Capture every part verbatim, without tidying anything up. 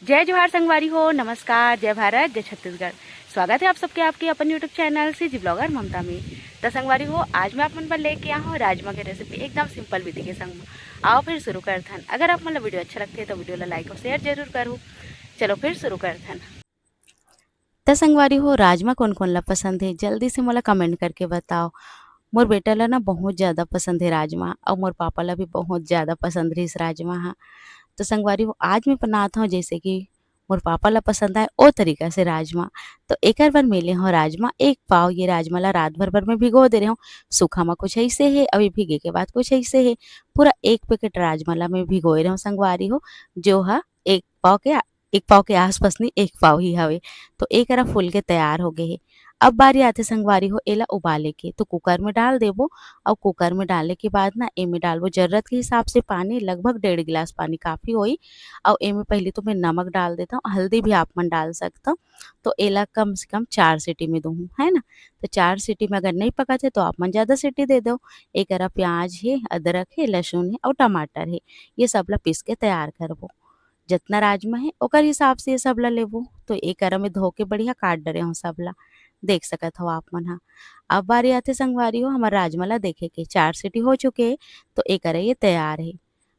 जय जोहार संगवारी हो, नमस्कार, जय भारत, जय छत्तीसगढ़। स्वागत है आप सबके आपके अपन YouTube चैनल सीजी ब्लॉगर ममता में। त संगवारी हो, आज मैं आप मन बर लेके आया हूँ राजमा के रेसिपी, एकदम सिंपल विधि के संग में। आओ फिर शुरू करथन। अगर आप मन ला वीडियो अच्छा लगथे तो वीडियो ला लाइक और शेयर जरूर करो। चलो फिर शुरू करथन। त संगवारी हो, राजमा कोन कोन ला पसंद है, जल्दी से मोला कमेंट करके बताओ। मोर बेटा ला ना बहुत ज्यादा पसंद है राजमा, और मोर पापा ला भी बहुत ज्यादा पसंद रहिस राजमा हा। तो संगवारी हो, आज मैं बनात हूँ जैसे कि मोर पापा ला पसंद आए ओ तरीका से राजमा। तो एकर बर मैं ले हूँ राजमा एक पाव। ये राजमा ला रात भर बर मैं भिगो दे रहे हूँ। सूखा में कुछ ऐसे है, अभी भीगे के बाद कुछ ऐसे है। पूरा एक पैकेट राजमा ला मैं भिगोए रहे हूँ संगवारी हो, जो हा एक पाव के एक पाव के आसपास नहीं, एक पाव ही हवे। तो एक अरा फूल के तैयार हो गए है। अब बारी आथे संगवारी हो एला उबाले के। तो कुकर में डाल देबो, और कुकर में डाले के बाद ना एमे डालबो जरूरत के हिसाब से पानी, लगभग डेढ़ गिलास पानी काफी होई। और एमे पहले तो मैं नमक डाल देता हूँ, हल्दी भी आप मन डाल सकता हूँ। तो एला कम से कम चार सीटी में दूँ, है ना। तो चार सीटी में अगर नहीं पकत है तो आप मन ज्यादा सीटी दे दो। एक अरा प्याज है, अदरक है, लहसुन है और टमाटर है, ये सब ला पीस के तैयार करबो। जितना राजमा है ओकर हिसाब से ये सब ला लेबो। तो एक अरा में धो के बढ़िया काट डरे हूँ सब ला, देख सकत हो आप मन हा। अब बारी आथे संगवारी हो हमार राजमा ला देखे के। चार सीटी हो चुके है, तो एक अरा ये तैयार है।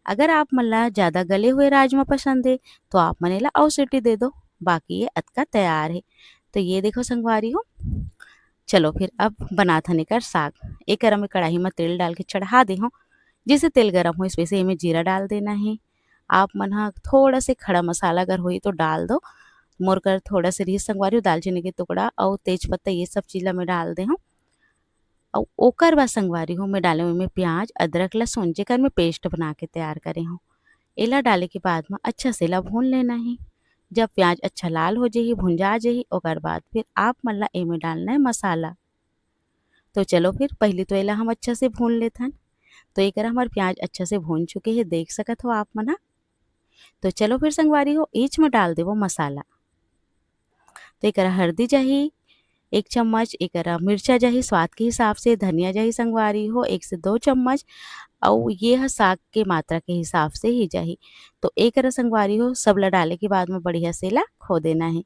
अगर आप मन ला ज्यादा गले हुए राजमा पसंद है तो आप मन एला अउ सीटी दे दो, बाकी ये अतका तैयार है। तो ये देखो संगवारी हो, चलो फिर अब बनाथन एकर साग। एक अरा में कढ़ाई में तेल डाल के चढ़ा दे हूँ, जैसे तेल गरम हो वैसे एमे जीरा डाल देना है। आप मन ह थोड़ा से खड़ा मसाला अगर होही तो डाल दो। मोर कर थोड़ा से रिहिस संगवारी हो, दालचीनी के टुकड़ा अउ तेज पत्ता, ये सब चीज ला मैं डाल दे हूँ। अउ ओकर बाद संगवारी हो मैं डाले हूँ एमे प्याज, अदरक, लहसुन, जेकर मैं पेस्ट बना के तैयार करे हूँ। एला डाले के बाद में अच्छा से एला भून लेना है। जब प्याज अच्छा लाल हो जाही, भुंजा जाही, ओकर बाद फिर आप मन ला एमे डालना है मसाला। तो चलो फिर पहले तो एला हम अच्छा से भून लेथन। तो एकरा हमार प्याज अच्छा से भून चुके है, देख सकत हो आप मन ह। तो चलो फिर संगवारी हो, एच में डाल देबो मसाला। तो एकरा हल्दी जाही एक चम्मच, एकरा मिर्चा जाही स्वाद के हिसाब से, धनिया जाही संगवारी हो एक से दो चम्मच, अउ ये ह साग के मात्रा के हिसाब से ही जाही। तो एकरा संगवारी हो, सब ला डाले के बाद में बढ़िया से ला खो देना है।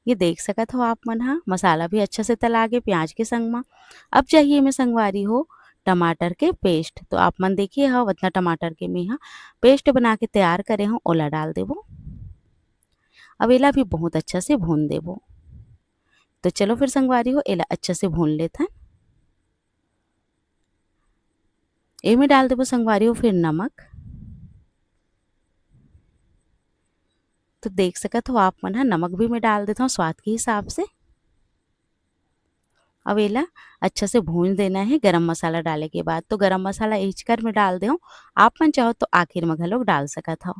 ये देख सकत हो आप मन ह, मसाला भी अच्छा से तला गे प्याज के संग म। अब चाहिए एमे संगवारी हो टमाटर के पेस्ट। तो आप मन देखिए हो, उतना टमाटर के मैं ह पेस्ट बना के तैयार करे हूँ, ओला डाल देबो। अब एला भी बहुत अच्छा से भून देबो। तो चलो फिर संगवारी हो, एला अच्छा से भून लेथन। एमे डाल देबो संगवारी हो फिर नमक। तो देख सकत हो आप मन ह, नमक भी मैं डाल देता हूँ स्वाद के हिसाब से। अब एला अच्छा से भून देना है गरम मसाला डाले के बाद। तो गरम मसाला एचकर में डाल दे हूँ, आप मन चाहो तो आखिर में घलोक डाल सकत हो।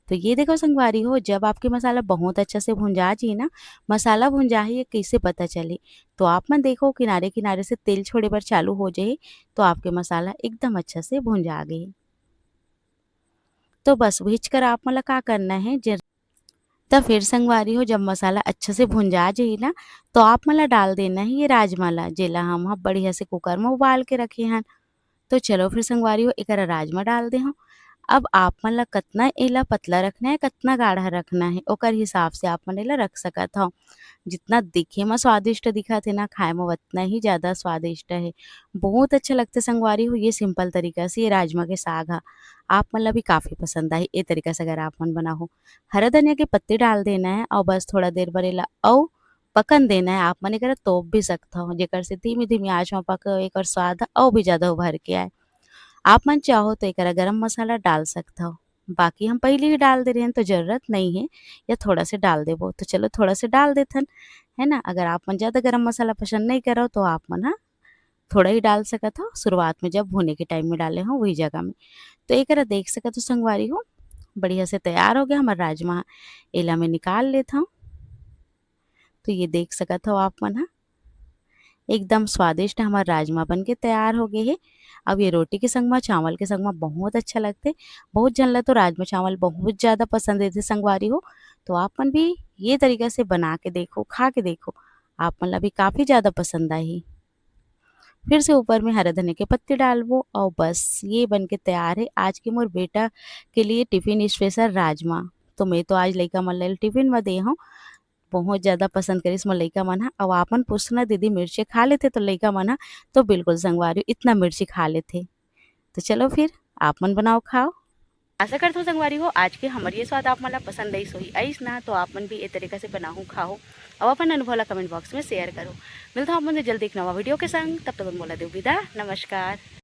तो ये देखो संगवारी हो, जब आपके मसाला बहुत अच्छा से भुंजा जी ना, मसाला भुंजा ही ये कैसे पता चले, तो आप मन देखो किनारे किनारे से तेल छोड़े बर चालू हो जाए, तो आपके मसाला एकदम अच्छा से भुंजा गए। तो बस भीज कर आप मन ला का करना है, जे त फिर संगवारी हो, जब मसाला अच्छा से भुंजा जाही ना, तो आप मन ला डाल देना है ये राजमा ला, जेला हम ह बढ़िया से कुकर में उबाल के रखे हन। तो चलो फिर संगवारी हो, एकरा राजमा डाल दे हूँ। अब आप मन ला कतना एला पतला रखना है, कतना गाढ़ा रखना है, ओकर हिसाब से आप मन एला रख सकत हो। जितना दिखे में स्वादिष्ट दिखत है ना, खाए में उतना ही ज्यादा स्वादिष्ट है। बहुत अच्छा लगता है संगवारी हो ये सिंपल तरीका से ये राजमा के साग हा। आप मन ला भी काफी पसंद आही ए तरीका से अगर आप मन बनाहो। हरा धनिया के पत्ती डाल देना है और बस थोड़ा देर बर एला अउ पकन देना है। आप मन एकरा तोप भी सकत हो, जेकर से धीमी धीमी आंच में पके एकर स्वाद अउ भी ज्यादा उभर के आए। आप मन चाहो तो एकरा गरम मसाला डाल सकत हो, बाकी हम पहले ही डाल दे रहे हैं तो जरूरत नहीं है, या थोड़ा से डाल देबो। तो चलो थोड़ा से डाल देथन, है ना। अगर आप मन ज्यादा गरम मसाला पसंद नहीं करो तो आप मन ह थोड़ा ही डाल सकत हो, शुरुआत में जब भुने के टाइम में डाले हो वही जगह में। तो एकरा देख सकत हो संगवारी हो, बढ़िया से तैयार हो गया हमारा राजमा। एला मैं निकाल लेता हूँ। तो ये देख सकत हो आप मन ह, एकदम स्वादिष्ट हमार राजमा बन के तैयार हो गए है। अब ये रोटी के संग मा, चावल के संग मा बहुत अच्छा लगते। बहुत झन ला तो राजमा चावल बहुत ज्यादा पसंद है संगवारी हो, तो आप मन भी ये तरीका से बना के देखो, खा के देखो, आप मन ला भी काफी ज्यादा पसंद आही। फिर से ऊपर में हरा धनिया के पत्ती डालबो, और बस ये बन के तैयार है आज के मोर बेटा के लिए टिफिन स्पेशल राजमा। तो मैं तो आज लइका मन ल टिफिन में दे हूँ, बहुत ज़्यादा पसंद करिस मोर लइका मन ह। अब आप मन पूछना, "दीदी मिर्ची खा लेथे?" तो लइका मन ह तो बिल्कुल संगवारी हो, इतना मिर्ची खा लेथे। तो चलो फिर आप मन बनाओ, खाओ। आशा करत हूँ संगवारी हो, आज के हमर ये स्वाद आप मन ला पसंद आइस होही। आइस ना, तो आप मन भी ये तरीका से बनाहू, खाहू, और अपन अनुभव ला कमेंट बॉक्स में शेयर करो। मिलता हूँ आप मन से जल्दी एक नवा वीडियो के संग, तब तक मोला देव विदा, नमस्कार।